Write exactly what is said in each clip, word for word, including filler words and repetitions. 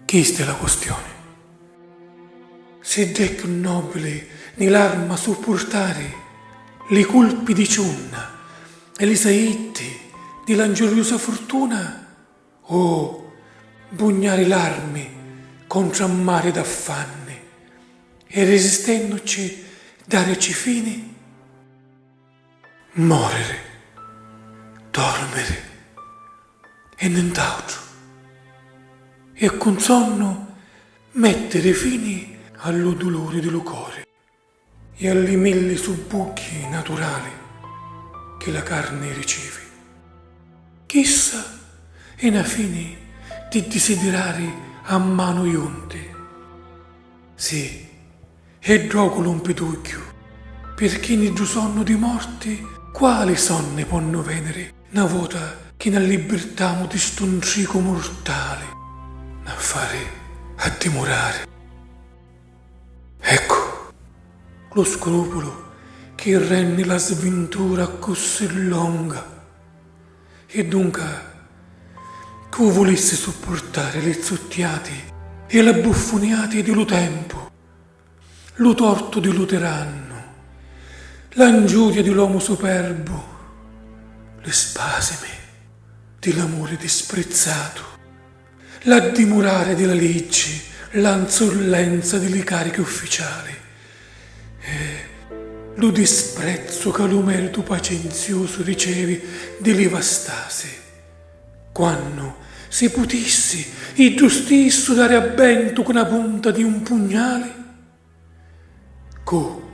Chista è la questioni. Sidd'è cchiù nobili ni l'arma suppurtari li culpi di ciunna e li saitti di la ngiurriusa furtuna, o bugnari l'armi contra mari d'affanni e risistennuci darici fini? Moriri, dormiri e nint'autru. E cun sonnu mettiri fini a lu duluri di lu cori e a li milli subbugghi naturali chi la carni ricivi. Chissa è na fini di disidirari a manu junti. Sì, e ddocu lu mpidugghiu, pirchì ni ddu sonnu di morti quali sonni ponnu veniri na vota chi n'allibbirtamu di stu ntricu murtali, n'ha fari addimurari? Eccu lu scrupulu chi renni la svintura accussì longa. E dunca, cu vulissi suppurtari li zuttiati e l'abbuffuniati di lu tempu, lu tortu di lu tirannu, la ngiudia di l'omu superbu, li spasimi di l'amuri disprizzatu, l'addimurari di la liggi, la nzullenza di li carichi ufficiali e lu disprezzu ca lu meritu pacenziusu ricevi di li vastasi, quannu si putissi iddu stissu dari abbentu cu na punta di un pugnali? Cu,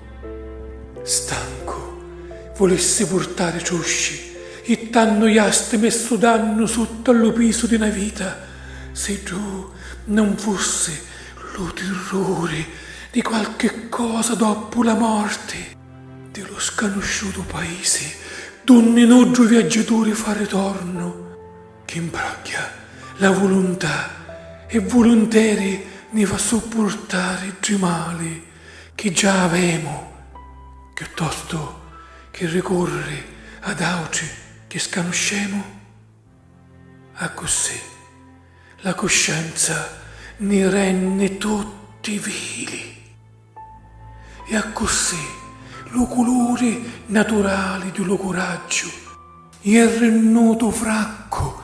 stancu, vulissi purtari trusci, jittannu jastimi e sudannu sutta lu pisu di na vita, siddu non fussi lu tirruri di qualchi cosa doppu la morti, di lu scanusciutu paisi dunni nuddu viaggiaturi fa ritornu, chi mprogghia la vuluntà e vulunteri ni fa suppurtari ddi mali chi già avemu, chiuttostu chi ricurriri ad autri chi scanuscemu? Accussì la cuscenza ni renni tutti vili. E accussì lu culuri naturali di lu curaggiu è rinnutu fraccu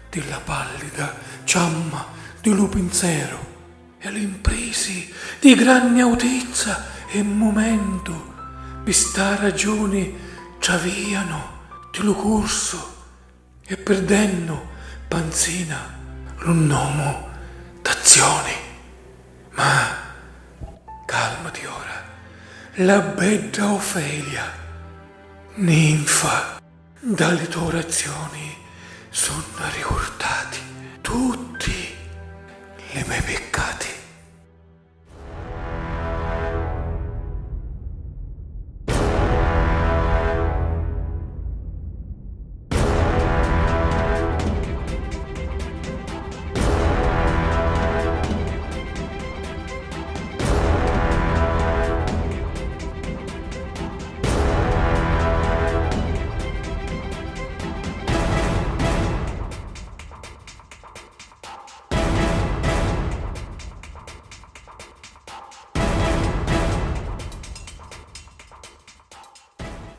di la pallida ciamma di lu pinzeru, e l'imprisi di granni autizza e mumentu pi sta ragiuni travianu di lu cursu e pirdennu panzina lu nomu d'azzioni. Ma calmati ora, la bedda Ofelia, ninfa, da li to orazioni sunnu arriurdati tutti li me piccati.